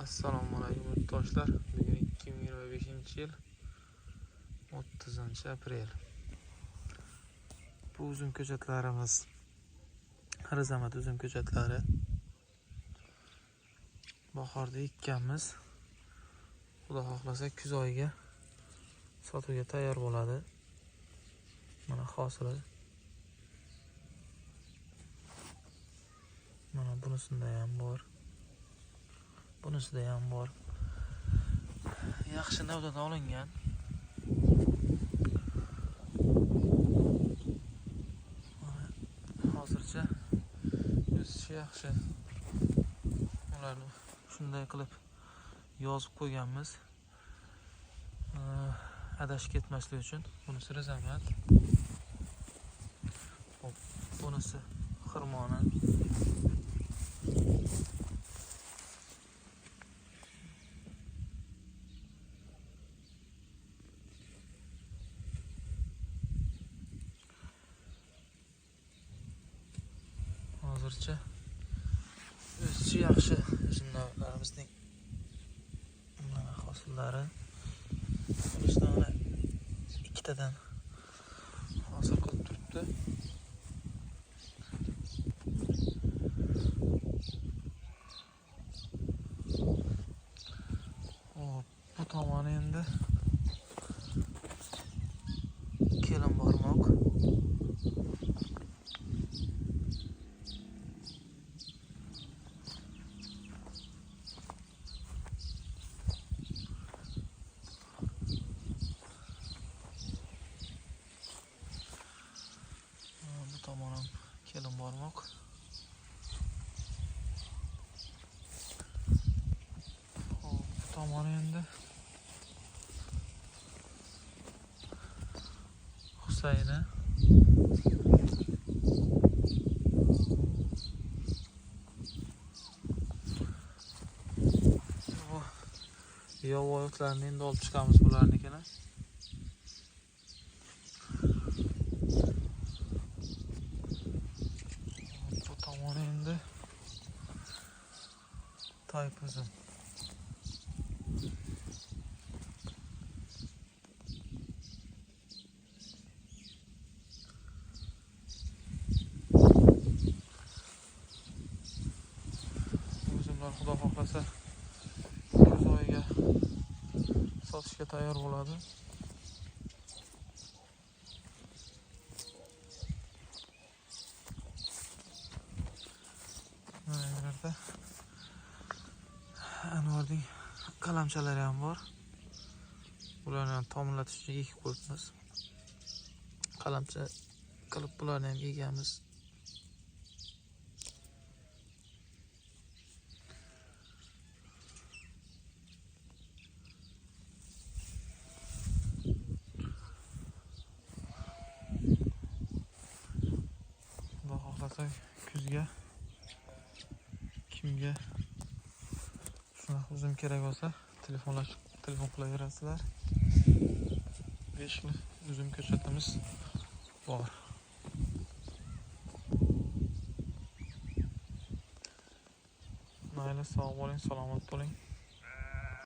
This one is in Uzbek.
Assalomu alaykum yurtdoshlar. Bugun 2025-yil 30 aprel. Bu uzum ko'chatlarimiz Rizamat uzum ko'chatlari. Bahorda ekkanmiz. Xudo xohlasa, kuz oyiga sotuvga tayyor bo'ladi. Mana hosili. Mana bunisida ham bor. Bunisida ham bor. Yaxshi navdan olingan. Mana hozircha o'sishi yaxshi. Ularni shunday qilib yozib qo'yganmiz. Adashib ketmaslik uchun. Bunisi Rizamat. Hop, bunisi xirmoni. Hozircha o'sishi yaxshi uzumlarimizning. Mana hosillari. Bunisidan mana ikkitadan hosil qilib turibdi. Hop, bu tomoni endi kelin barmoq. Bu tomon ham kelin barmoq. Hop, bu tomoni endi Husayni. Bu yovvoyi o'tlarni endi olib chiqamiz bularnikini. Bu tomoni endi toyib uzum. Uzumlar, xudo xohlasa, kuz oyiga sotishga tayyor bo'ladi. Mana bu yerda Anvarning qalamchalari ham bor. Bularni ham tomirlatish uchun ekib qo'yibmiz. Qalamcha qilib bularni ham egamiz. Xudo xohlasa, kuzga kimga shunaqa uzum kerak bo'lsa, telefonlashib, telefon qilaverasizlar. 5 xil uzum ko'chatimiz bor. Mayli, sog' bo'ling, salomat bo'ling.